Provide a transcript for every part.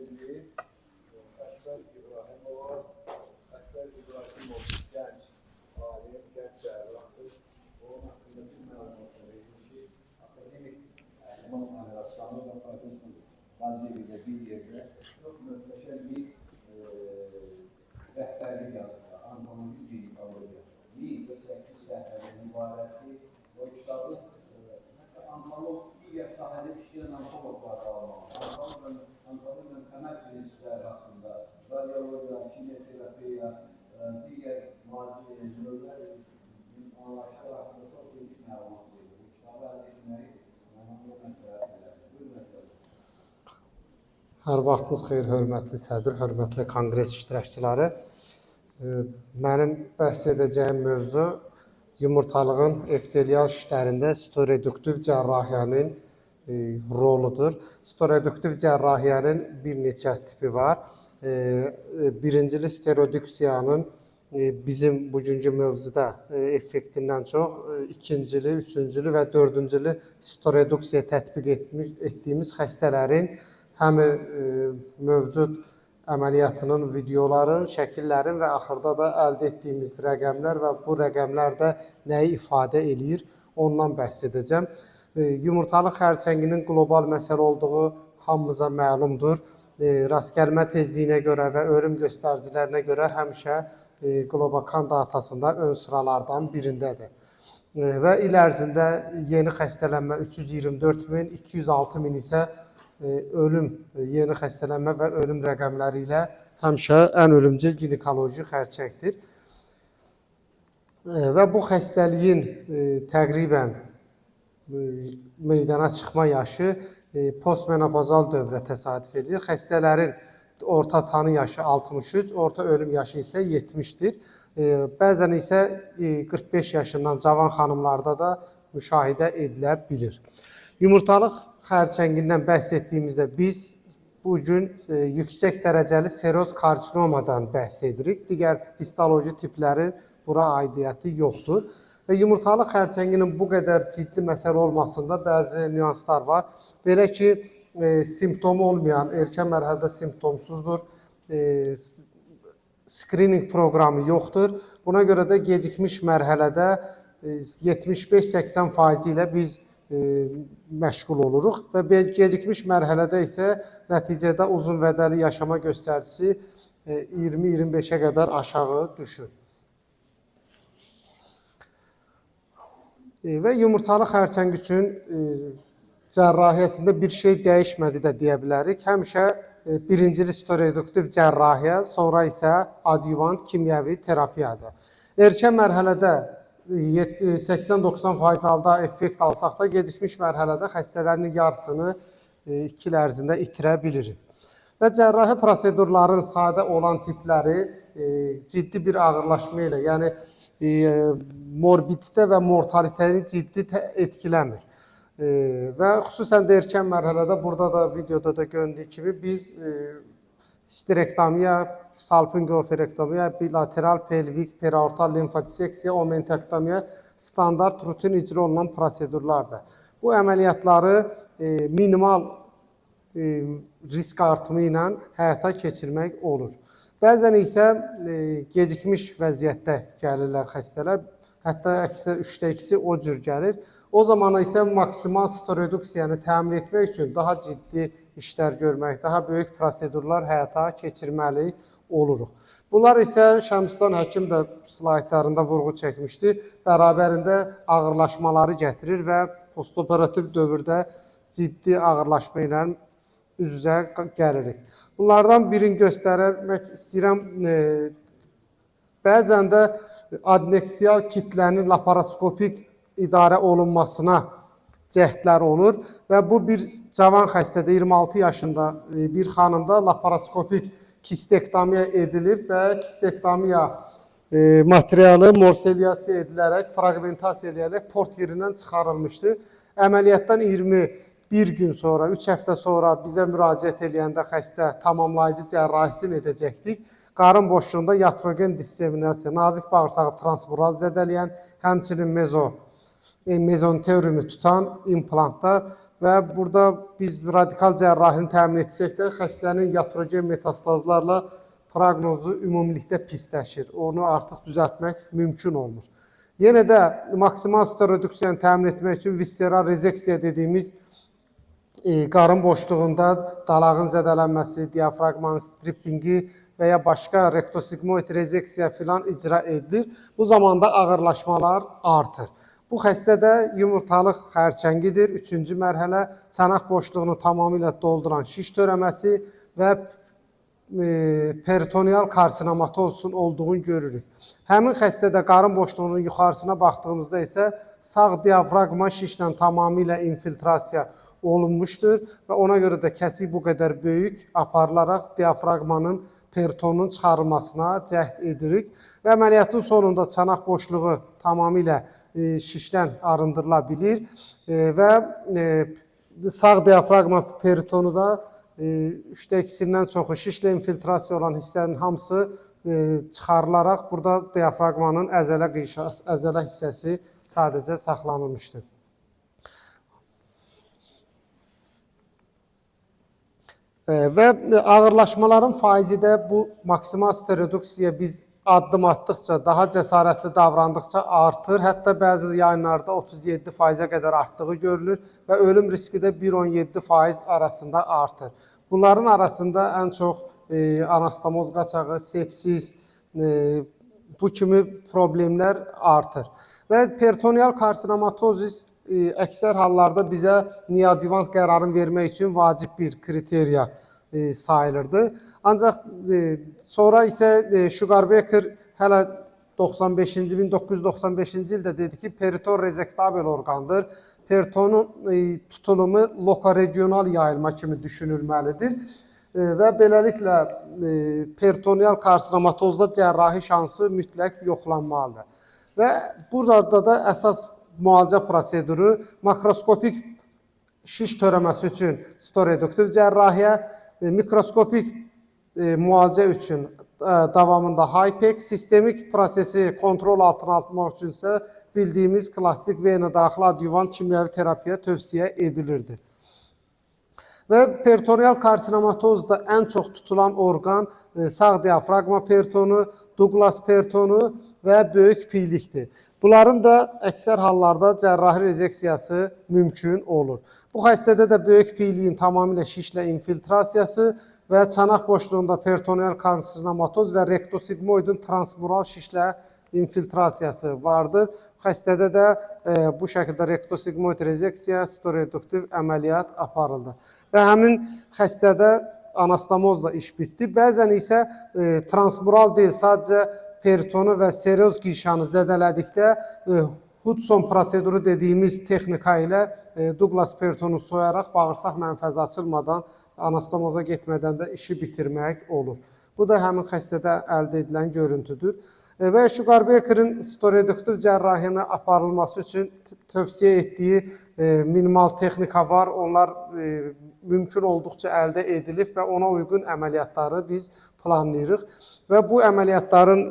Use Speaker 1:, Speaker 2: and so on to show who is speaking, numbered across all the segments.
Speaker 1: eləyir Əkbər İbrahimova. Əkbər İbrahimov gənc alim, gənc cərrahdır. Onun haqqında bir məlumat verim ki, akademik Əhliman Əmiraslanov və professor Qaziyev ilə bir yerdə çox möhtəşəm bir rəhbərlik yazıblar. Onkoloji ginekologiya. 1008 səhifədən ibarətdir. O kitabı hətta onkolog, digər sahədə işləyən onkoloqlar da almalı. Onkologiyanın təməl prinsipləri haqqında, radiologiya, kimyoterapiya, digər müalicə növlər, anlayışlar haqqında çox geniş məlumat verir. Bu kitabı əldə etməyi mən hamıya məsləhət bilərəm. Buyurun, Əkbər.
Speaker 2: Hər vaxtınız xeyir, hörmətli sədr, hörmətli konqres iştirakçıları. Mənim bəhs edəcəyim mövzu yumurtalığın epitelial şişlərində sitoreduktiv cərrahiyyənin roludur. Sitoreduktiv cərrahiyyənin bir neçə tipi var. Birincili sitoreduksiyanın bizim bugünkü mövzuda effektindən çox ikincili, üçüncülü və dördüncülü sitoreduksiya tətbiq etdiyimiz xəstələrin həm mövcud əməliyyatının videoları, şəkillərin və axırda da əldə etdiyimiz rəqəmlər və bu rəqəmlər də nəyi ifadə eləyir, ondan bəhs edəcəm. Yumurtalıq xərçənginin qlobal məsələ olduğu hamımıza məlumdur. Rastgəlmə tezliyinə görə və ölüm göstəricilərinə görə həmişə Globocan datasında ön sıralardan birindədir. Və il ərzində yeni xəstələnmə 324 min, 206 min isə ölüm, yeni xəstələnmə və ölüm rəqəmləri ilə həmişə ən ölümcül ginekoloji xərçəngdir. Və bu xəstəliyin təqribən meydana çıxma yaşı postmenopozal dövrə təsadüf edir. Xəstələrin orta tanı yaşı 63, orta ölüm yaşı isə 70-dir. Bəzən isə 45 yaşından cavan xanımlarda da müşahidə edilə bilir. Yumurtalıq xərçəngindən bəhs etdiyimizdə biz bu gün yüksək dərəcəli seroz karsinomadan bəhs edirik. Digər histoloji tiplərin bura aidiyyəti yoxdur. Və yumurtalıq xərçənginin bu qədər ciddi məsələ olmasında bəzi nüanslar var. Belə ki, simptomu olmayan, erkən mərhələdə simptomsuzdur, skrininq proqramı yoxdur. Buna görə də gecikmiş mərhələdə 75-80% ilə biz məşğul oluruq və gecikmiş mərhələdə isə nəticədə uzun vədəli yaşama göstəricisi 20-25-ə qədər aşağı düşür. Və yumurtalıq xərçəngi üçün cərrahiyyəsində bir şey dəyişmədi də deyə bilərik. Həmişə birincili sitoreduktiv cərrahiyyə, sonra isə adyuvant kimyəvi terapiyadır. Erkən mərhələdə 80-90% halda effekt alsaq da, gecikmiş mərhələdə xəstələrin yarısını 2 il ərzində itirə bilirik. Və cərrahi prosedurların sadə olan tipləri ciddi bir ağırlaşma ilə, yəni morbiditə və mortalitəni ciddi etkiləmir. Və xüsusən də erkən mərhələdə, burada da videoda da göründüyü kimi biz histerektomiya, salpingoferektomiya, bilateral pelvik, periaortal limfodiseksiya, omentektomiya standart rutin icra olunan prosedurlardır. Bu əməliyyatları minimal risk artımı ilə həyata keçirmək olur. Bəzən isə gecikmiş vəziyyətdə gəlirlər xəstələr. Hətta əksər 3də 2-si o cür gəlir. O zaman isə maksimal sitoreduksiyanı təmin etmək üçün daha ciddi işlər görmək, daha böyük prosedurlar həyata keçirməli oluruq. Bunlar isə Şəmstan həkim də slaydlarında vurğu çəkmişdi. Bərabərində ağırlaşmaları gətirir və postoperativ dövrdə ciddi ağırlaşma ilə üz-üzə gəlirik. Bunlardan birini göstərmək istəyirəm. Bəzən də adneksial kitlənin laparoskopik idarə olunmasına cəhdlər olur və bu bir cavan xəstədə 26 yaşında bir xanımda laparoskopik kistektomiya edilib və kistektomiya materialı morselyasiya edilərək, fraqmentasiya edərək port yerindən çıxarılmışdı. Əməliyyatdan 21 gün sonra, 3 həftə sonra bizə müraciət eləyəndə xəstə tamamlayıcı cərrahisini edəcəkdik. Qarın boşluğunda iatrogen disseminasiya, nazik bağırsağı transmural zədələyən, həmçinin mezonteriumu tutan implantlar Və burada biz radikal cərrahini təmin etsək də xəstənin iatrogen metastazlarla proqnozu ümumilikdə pisləşir. Onu artıq düzəltmək mümkün olmur. Yenə də maksimal sitoreduksiyanı təmin etmək üçün visceral rezeksiya dediyimiz qarın boşluğunda dalağın zədələnməsi, diafraqmanın strippingi və ya başqa rektosigmoid rezeksiya filan icra edilir. Bu zamanda ağırlaşmalar artır. Bu xəstədə yumurtalıq xərçəngidir. Üçüncü mərhələ çanaq boşluğunu tamamilə dolduran şiş törəməsi və peritoneal karsinomatozun olduğunu görürük. Həmin xəstədə qarın boşluğunun yuxarısına baxdığımızda isə sağ diafraqma şişlə tamamilə infiltrasiya olunmuşdur və ona görə də kəsik bu qədər böyük aparılaraq diafraqmanın peritonun çıxarılmasına cəhd edirik və əməliyyatın sonunda çanaq boşluğu tamamilə şişdən arındırıla bilir və sağ diafraqma peritonu da 3də 2-sindən çoxu şişlə infiltrasiya olan hissənin hamısı çıxarılaraq burada diafraqmanın əzələ qıyşası, əzələ hissəsi sadəcə saxlanılmışdır. Və ağırlaşmaların faizi də bu maksimal sitoreduksiyaya biz addım atdıqca, daha cəsarətli davrandıqca artır. Hətta bəzi yayınlarda 37%-ə qədər artdığı görülür və ölüm riski də 1,17% arasında artır. Bunların arasında ən çox anastomoz qaçağı, sepsis, bu kimi problemlər artır. Və peritoneal karsinomatozis əksər hallarda bizə neoadjuvant qərarını vermək üçün vacib bir kriteriya sayılırdı. Ancaq sonra isə Sugarbaker hələ 95-ci 1995-ci ildə dedi ki, periton rezektabel orqandır. Peritonun tutulumu lokoregional yayılma kimi düşünülməlidir. Və beləliklə peritoneal karsinomatozda cərrahi şansı mütləq yoxlanmalıdır. Və burada da əsas müalicə proseduru makroskopik şiş törəməsi üçün sitoreduktiv cərrahiyyə, mikroskopik müalicə üçün davamında HIPEC, sistemik prosesi kontrol altına almaq üçün isə bildiyimiz klassik vena daxili adjuvant kimyəvi terapiya tövsiyə edilirdi. Və peritoneal karsinomatozda ən çox tutulan orqan sağ diafraqma peritonu, Douglas peritonu və böyük piylikdir. Bunların da əksər hallarda cərrahi rezeksiyası mümkün olur. Bu xəstədə də böyük piyliyin tamamilə şişlə infiltrasiyası və çanaq boşluğunda peritoneal karsinomatoz və rektosigmoidin transmural şişlə infiltrasiyası vardır. Xəstədə də bu şəkildə rektosigmoid rezeksiya, sitoreduktiv əməliyyat aparıldı. Və həmin xəstədə anastomozla iş bitdi. Bəzən isə transmural deyil, sadəcə peritonu və seroz qişanı zədələdikdə Hudson proseduru dediyimiz texnika ilə Douglas peritonu soyaraq bağırsaq mənfəzi açılmadan, anastomoza getmədən də işi bitirmək olur. Bu da həmin xəstədə əldə edilən görüntüdür. Və Sugarbaker'in sitoreduktiv cərrahiyyə aparılması üçün tövsiyə etdiyi minimal texnika var. Onlar mümkün olduqca əldə edilib və ona uyğun əməliyyatları biz planlayırıq. Və bu əməliyyatların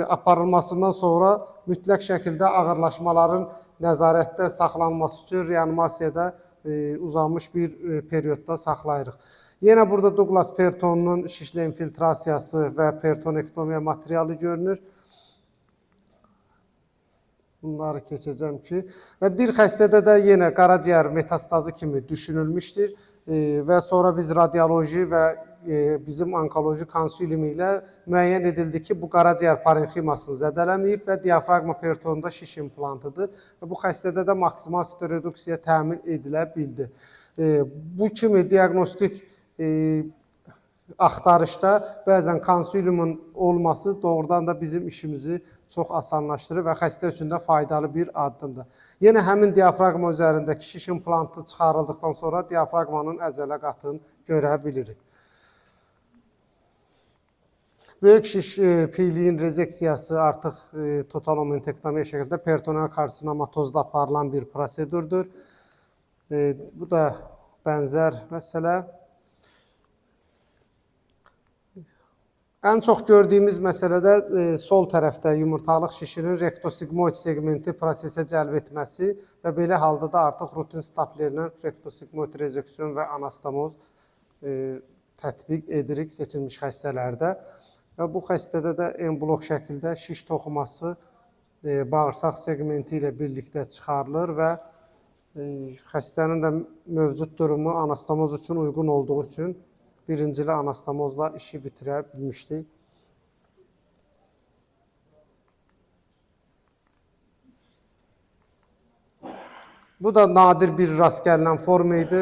Speaker 2: aparılmasından sonra mütləq şəkildə ağırlaşmaların nəzarətdə saxlanması üçün reanimasiyada uzanmış bir periodda saxlayırıq. Yenə burada Douglas peritonunun şişlə infiltrasiyası və peritonektomiya materialı görünür. Bunları keçəcəm ki, və bir xəstədə də yenə qaraciyər metastazı kimi düşünülmüşdür və sonra biz radioloji və bizim onkoloji konsiliumu ilə müəyyən edildi ki, bu qaraciyər parenximasını zədələməyib və diafraqma peritonunda şiş implantıdır və bu xəstədə də maksimal sitoreduksiya təmin edilə bildi. Bu kimi diaqnostik axtarışda bəzən konsiliumun olması doğrudan da bizim işimizi çox asanlaşdırır və xəstə üçün də faydalı bir addımdır. Yenə həmin diafraqma üzərindəki şiş implantı çıxarıldıqdan sonra diafraqmanın əzələ qatını görə bilirik. Böyük şiş piyliyin rezeksiyası artıq total omentektomiya şəkildə peritoneal karsinomatozda aparılan bir prosedurdur. Bu da bənzər məsələ. Ən çox gördüyümüz məsələdə sol tərəfdə yumurtalıq şişinin rektosigmoid segmenti prosesə cəlb etməsi və belə halda da artıq rutin staplerlə rektosigmoid rezeksiyon və anastomoz tətbiq edirik seçilmiş xəstələrdə. Və bu xəstədə də en blok şəkildə şiş toxuması bağırsaq segmenti ilə birlikdə çıxarılır və xəstənin də mövcud durumu anastomoz üçün uyğun olduğu üçün birincili anastomozla işi bitirə bilmişdik. Bu da nadir bir rast gəlinən forma idi.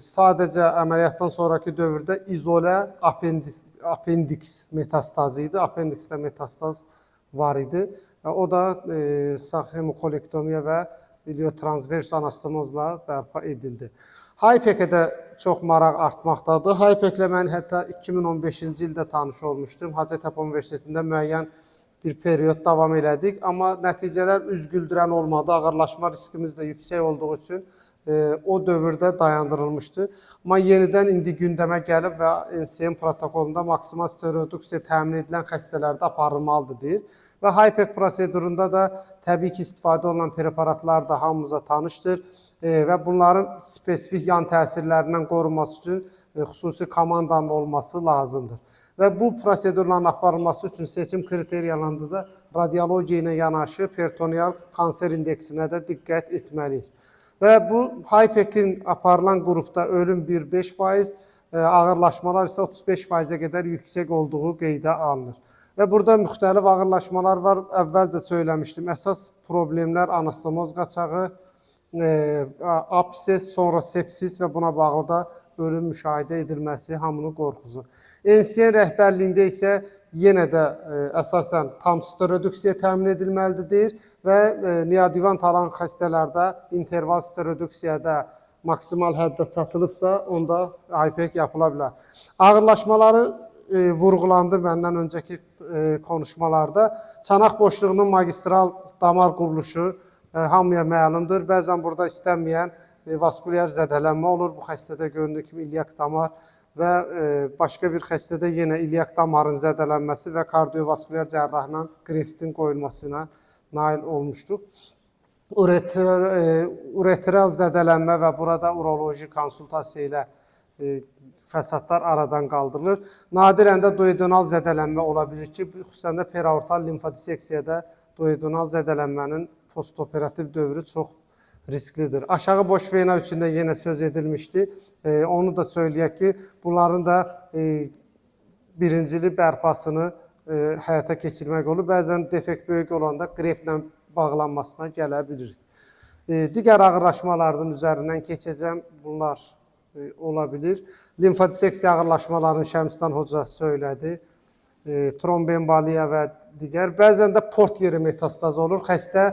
Speaker 2: Sadəcə əməliyyatdan sonrakı dövrdə izolə appendiks metastazı idi. Appendiksdə metastaz var idi. O da sağ hemokolektomiya və iliotransvers anastomozla bərpa edildi. HIPEC-ə də çox maraq artmaqdadır. HIPEC-lə mən hətta 2015-ci ildə tanış olmuşdum. Hacettepe Universitetində müəyyən bir period davam elədik, amma nəticələr üz güldürən olmadı. Ağırlaşma riskimiz də yüksək olduğu üçün o dövrdə dayandırılmışdı. Amma yenidən indi gündəmə gəlib və NCM protokolunda maksimal stereoduksiya təmin edilən xəstələrdə aparılmalıdır deyir. Və HIPEC prosedurunda da təbii ki, istifadə olunan preparatlar da hamımıza tanışdır və bunların spesifik yan təsirlərindən qorunması üçün xüsusi komandanın olması lazımdır. Və bu prosedurların aparılması üçün seçim kriteriyalarında da radiologiya ilə yanaşı peritoneal kanser indeksinə də diqqət etməliyik. Və bu HIPEC-in aparılan qrupda ölüm 1,5%, ağırlaşmalar isə 35%-ə qədər yüksək olduğu qeydə alınır. Və burada müxtəlif ağırlaşmalar var. Əvvəl də söyləmişdim. Əsas problemlər anastomoz qaçağı, absses, sonra sepsis və buna bağlı da ölüm müşahidə edilməsi hamını qorxuzur. NCN rəhbərliyində isə yenə də əsasən tam stereoduksiya təmin edilməlidir deyir və neoadjuvant alan xəstələrdə interval stereoduksiyada maksimal həddə çatılıbsa, onda HIPEC yapıla bilər. Ağırlaşmaları vurğulandı məndən öncəki konuşmalarda. Çanaq boşluğunun magistral damar quruluşu hamıya məlumdur. Bəzən burada istənməyən vaskulyar zədələnmə olur. Bu xəstədə göründüyü kimi iliak damar və başqa bir xəstədə yenə iliak damarın zədələnməsi və kardiovaskulyar cərrahla qreftin qoyulmasına nail olmuşduq. Uretral zədələnmə və burada uroloji konsultasiya ilə fəsadlar aradan qaldırılır. Nadirən də duodenal zədələnmə ola bilir ki, xüsusən də periaortal limfodiseksiyada duodenal zədələnmənin postoperativ dövrü çox risklidir. Aşağı boş vena üçün də yenə söz edilmişdi. Onu da söyləyək ki, bunların da birincili bərpasını həyata keçirmək olur. Bəzən defekt böyük olanda qreftlə bağlanmasına gələ bilirik. Digər ağırlaşmaların üzərindən keçəcəm. Bunlar ola bilir. Limfodiseksiya ağırlaşmalarını Şəmstan hoca söylədi. Trombemboliya və digər. Bəzən də port yeri metastaz olur. Xəstə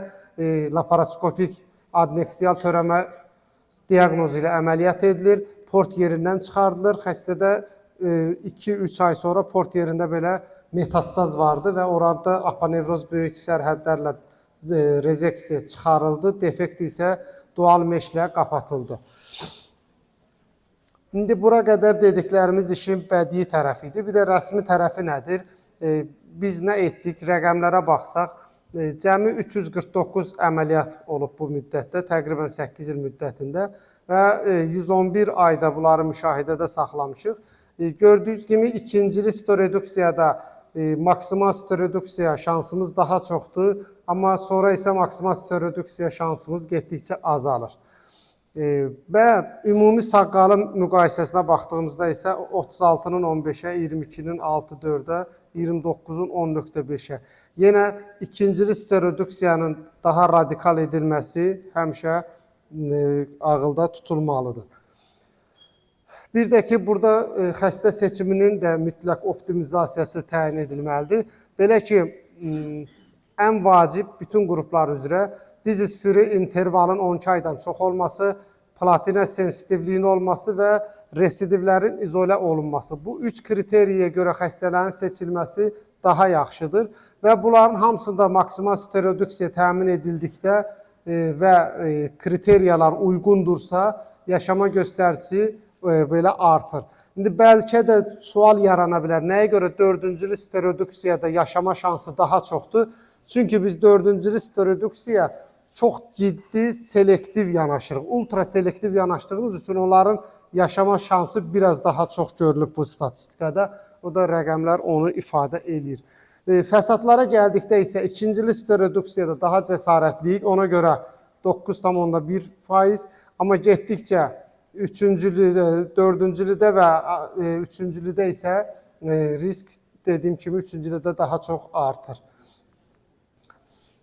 Speaker 2: laparoskopik adneksial törəmə diaqnozu ilə əməliyyat edilir. Port yerindən çıxardılır. Xəstədə 2-3 ay sonra port yerində belə metastaz vardı və orada aponevroz böyük sərhədlərlə rezeksiya çıxarıldı. Defekt isə dual meşlə qapatıldı. İndi bura qədər dediklərimiz işin bədii tərəfi idi. Bir də rəsmi tərəfi nədir? Biz nə etdik? Rəqəmlərə baxsaq, cəmi 349 əməliyyat olub bu müddətdə, təqribən 8 il müddətində və 111 ayda bunları müşahidədə saxlamışıq. Gördüyünüz kimi ikincili sitoreduksiyada maksimal sitoreduksiya şansımız daha çoxdur, amma sonra isə maksimal sitoreduksiya şansımız getdikcə azalır. Və ümumi sağ qalım müqayisəsinə baxdığımızda isə 36-nın 15-ə, 22-nin 6,4-ə, 29-un 10,5-ə. Yenə ikincili sitoreduksiyanın daha radikal edilməsi həmişə ağılda tutulmalıdır. Bir də ki, burada xəstə seçiminin də mütləq optimizasiyası təyin edilməlidir. Belə ki, ən vacib bütün qruplar üzrə disease free intervalın 12 aydan çox olması, platina sensitivliyin olması və residivlərin izolə olunması. Bu üç kriteriyə görə xəstələrin seçilməsi daha yaxşıdır və bunların hamısında maksimal stereoduksiya təmin edildikdə və kriteriyalar uyğundursa, yaşama göstəricisi belə artır. İndi bəlkə də sual yarana bilər. Nəyə görə dördüncülü sitoreduksiyada yaşama şansı daha çoxdur? Çünki biz dördüncülü sitoreduksiya çox ciddi selektiv yanaşırıq. Ultra selektiv yanaşdığımız üçün onların yaşama şansı biraz daha çox görülüb bu statistikada. O da rəqəmlər onu ifadə eləyir. Fəsadlara gəldikdə isə ikincili sitoreduksiyada daha cəsarətliyik. Ona görə 9,1%, amma getdikcə üçüncülüdə, dördüncülüdə və üçüncülüdə isə risk dediyim kimi üçüncülüdə daha çox artır.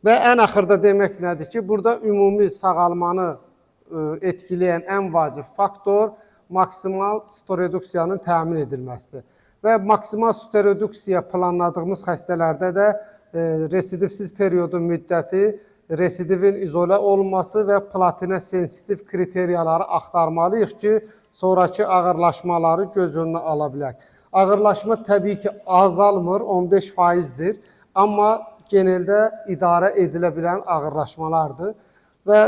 Speaker 2: Və ən axırda demək nədir ki, burada ümumi sağalmanı etkiləyən ən vacib faktor maksimal sitoreduksiyanın təmin edilməsidir. Və maksimal sitoreduksiya planladığımız xəstələrdə də residivsiz periodun müddəti, residivin izolə olunması və platinə sensitiv kriteriyaları axtarmalıyıq ki, sonrakı ağırlaşmaları göz önünə ala bilək. Ağırlaşma təbii ki, azalmır, 15%-dir, amma geneldə idarə edilə bilən ağırlaşmalardır. Və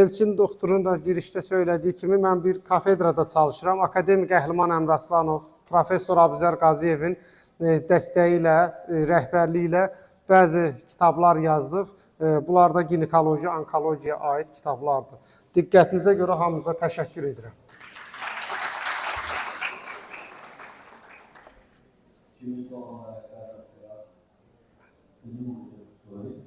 Speaker 2: Elçin doktorun da girişdə söylədiyi kimi mən bir kafedrada çalışıram. Akademik Əhliman Əmraslanov, professor Abuzər Qazıyevin dəstəyi ilə, rəhbərliyi ilə bəzi kitablar yazdıq. Bunlar da ginekoloji, onkologiyaya aid kitablardır. Diqqətinizə görə hamınıza təşəkkür edirəm.
Speaker 1: Kimin sualına rəhbər doktora?
Speaker 3: Benim sorayım.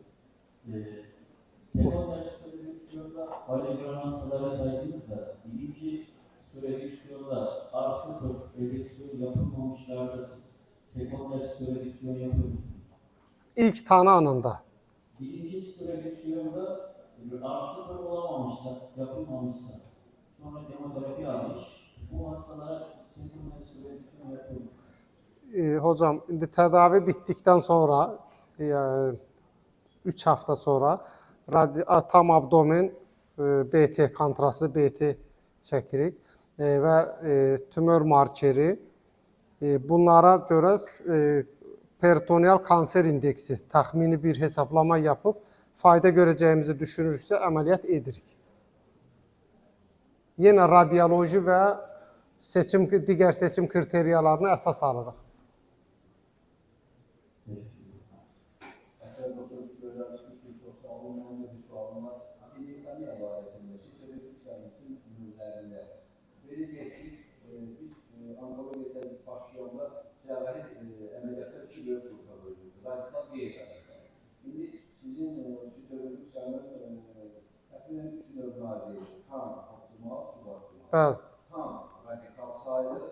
Speaker 3: Sekonder sitoredüksiyonda alevli hastalara saydınız da birinci sitoredüksiyonda R0 rezeksiyon yapılmamışlarda sekonder sitoredüksiyon yapıyor musunuz?
Speaker 2: İlk tanı anında.
Speaker 3: Birinci sitoredüksiyonda R0 olamamışsa, yapılmamışsa, sonra kemoterapi almış, bu hastalara sekonder sitoredüksiyon yapıyor musunuz?
Speaker 2: Hocam, indi tədavi bitdikdən sonra, 3 hafta sonra tam abdomen BT kontrastlı BT çəkirik və tümör markeri, bunlara görə peritoneal kanser indeksi təxmini bir hesablama yapıb fayda görəcəyimizi düşünürüksə əməliyyat edirik. Yenə radioloji və digər seçim kriteriyalarını əsas alırıq.
Speaker 1: Rəhbər doktor gözəl çıxış üçün çox sağ olun. Mənim də bir sualım var. Appendektomiya barəsində sitoreduksiyanın bütün növlərində belə deyək ki, biz onkologiya başlayanda cərrahi əməliyyatlar iki böyük qrupa bölünürdü. Radikal, qeyri-radikal. İndi sizin sitoreduksiyanın təxminən üç növünə ayrılır. Tam optimal, suboptimal.
Speaker 2: Bəli.
Speaker 1: Tam radikal sayılır,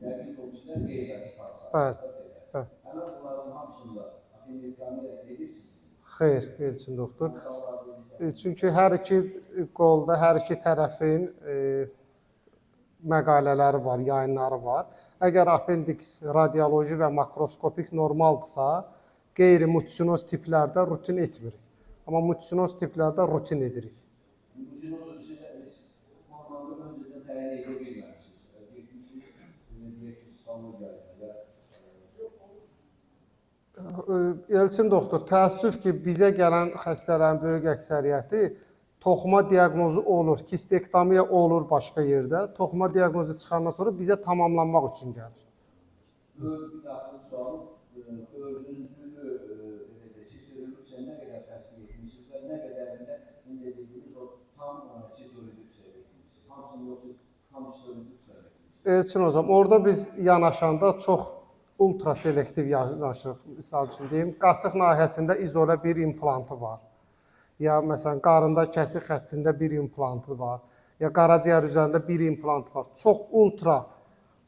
Speaker 1: yəqin ki, o birisilər qeyri-radikal sayılır.
Speaker 2: Bəli.
Speaker 1: Bəli. Həmin bunların hamısında appendektomiya edirsiniz.
Speaker 2: Xeyr, Elçin doktor.
Speaker 1: Hansı hallarda edirsən?
Speaker 2: Çünki hər iki qolda, hər iki tərəfin məqalələri var, yayınları var. Əgər appendiks radioloji və makroskopik normaldırsa, qeyri-mutsinoz tiplərdə rutin etmirik. Amma mutsinoz tiplərdə rutin edirik.
Speaker 1: Musinozu sizə normalda öncədən təyin edə bilməmişsiniz. Getmişsiniz, belə deyək ki, histologiyaya ya
Speaker 2: Elçin doktor, təəssüf ki, bizə gələn xəstələrin böyük əksəriyyəti toxuma diaqnozu olur, kistektomiya olur başqa yerdə. Toxuma diaqnozu çıxandan sonra bizə tamamlanmaq üçün gəlir.
Speaker 1: Bir daxili sualım, dördüncülü belə deyək, sitoreduksiya nə qədər təsdiq etmişsiniz və nə qədərində indi dediyiniz o tam sitoreduksiya etmişsiniz? Hamısını yoxsa tam sitoreduksiya etmişsiniz?
Speaker 2: Elçin hocam, orada biz yanaşanda çox ultra selektiv yanaşırıq. Misal üçün deyim, qasıq nahiyəsində izolə bir implantı var. Ya məsələn, qarında kəsik xəttində bir implantı var. Ya qaraciyər üzərində bir implant var. Çox ultra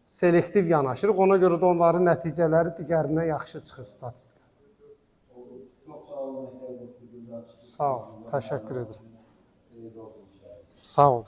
Speaker 2: selektiv yanaşırıq. Ona görə də onların nəticələri digərindən yaxşı çıxır statistika.
Speaker 1: Çox sağ olun, Məhkəmə doktor, gözəl çıxış.
Speaker 2: Sağ ol, təşəkkür edirəm.
Speaker 1: Xeyirli olsun inşallah.
Speaker 2: Sağ olun.